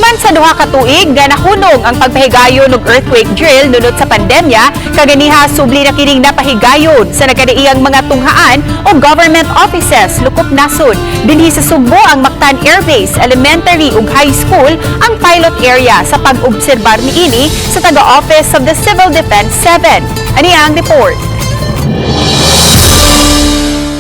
Human sa 2 ka tuig nga nahunong ang pagpahigayon og earthquake drill nunot sa pandemya, kaganiha subli na kining napahigayon sa nagkadaiyang mga tunghaan o government offices lukop nasod. Dinhi sa Sugbo, ang Mactan Air Base Elementary ug High School ang pilot area sa pag-obserbar niini sa taga-Office of the Civil Defense 7. Ani ang report.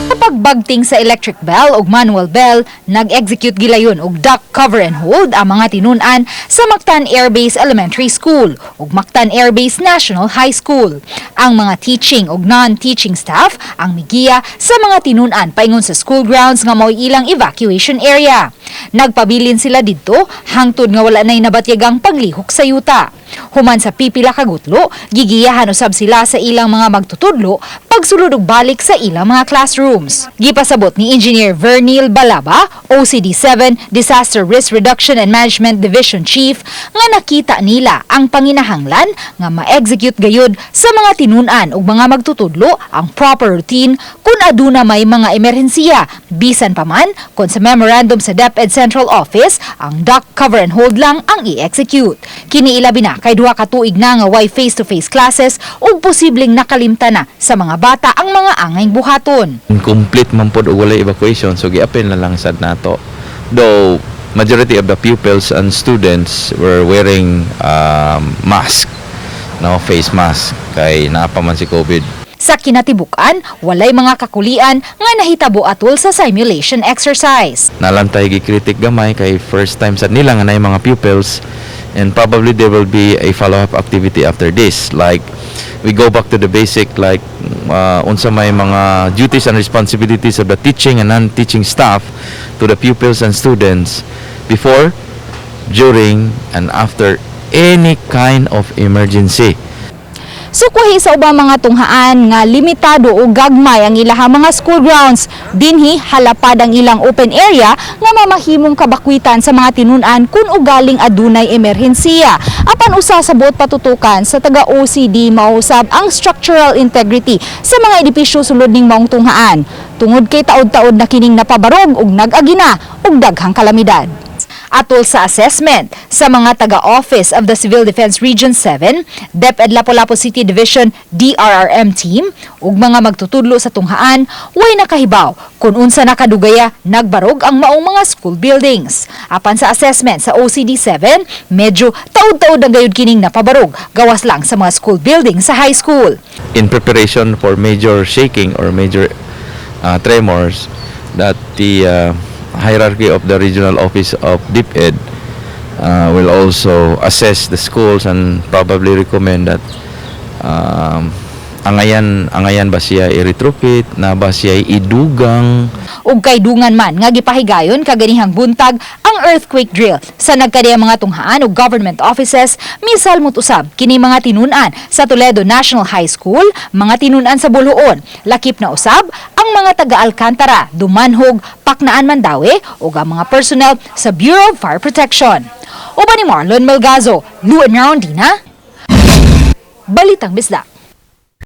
Sa pagbagting sa electric bell ug manual bell, nag-execute gilayon og duck, cover and hold ang mga tinun-an sa Mactan Air Base Elementary School ug Mactan Air Base National High School. Ang mga teaching ug non-teaching staff ang migiya sa mga tinun-an paingon sa school grounds nga mao'y ilang evacuation area. Nagpabilin sila didto hangtod nga wala na'y nabatyagang paglihok sa yuta. Human sa pipila ka gutlo, gigiyahan usab sila sa ilang mga magtutudlo pagsulod og balik sa ilang mga classrooms. Gipasabot ni Engineer Vernil Balaba, OCD 7 Disaster Risk Reduction and Management Division Chief, nga nakita nila ang panginahanglan nga ma-execute gayud sa mga tinun-an ug mga magtutudlo ang proper routine kung aduna may mga emerhensiya, bisan pa man kung sa memorandum sa DepEd Central Office ang duck, cover and hold lang ang i-execute. Kini ilabi na kay 2 ka tuig na nga way face-to-face classes ug posibleng nakalimtan na sa mga bata ang mga angayng buhaton. Incomplete man pod og walay evacuation, so giapil na lang sad nato, though majority of the pupils and students were wearing mask, no, face mask, kay naa pa man si COVID. Sa kinatibukan, walay mga kakulian nga nahitabo atol sa simulation exercise. Naa lang tay gi-critic gamay kay first time sad nila nga naay mga pupils, and probably there will be a follow-up activity after this, like we go back to the basic, like unsa may mga duties and responsibilities of the teaching and non-teaching staff to the pupils and students before, during and after any kind of emergency. Sukwahi sa ubang mga tunghaan nga limitado o gagmay ang ilahang mga school grounds. Dinhi halapad ang ilang open area nga mamahimong kabakwitan sa mga tinun-an kung ugaling adunay emerhensiya. Apan usa sa buot patutukan sa taga OCD mausab ang structural integrity sa mga edipisyo sulod ning maong tunghaan. Tungod kay taod-taod na kining napabarog ug nag-agina og daghang kalamidad. Atol sa assessment sa mga taga-Office of the Civil Defense Region 7, DepEd Lapu-Lapu City Division DRRM team ug mga magtutudlo sa tunghaan, way nakahibaw kung unsa na kadugaya nagbarog ang maong mga school buildings. Apan sa assessment sa OCD 7, medyo taod-taod ang gayud kining napabarog, gawas lang sa mga school buildings sa high school. In preparation for major shaking or major tremors, that the hierarchy of the regional office of DepEd will also assess the schools and probably recommend that angayan ba siya i-retrofit na ba siya idugang. Ug kay dungan man nga gipahigayon kaganihang buntag ang earthquake drill sa nagkadiyang mga tunghaan ug government offices, misalmot usab kini mga tinun-an sa Toledo National High School, mga tinun-an sa Boljoon, lakip na usab ang mga taga Alcantara, Dumanhog, Paknaan, Mandaue ug ang mga personnel sa Bureau of Fire Protection. Uban ni Marlon Melgazo, Luan Rondina, Balitang Bisdak.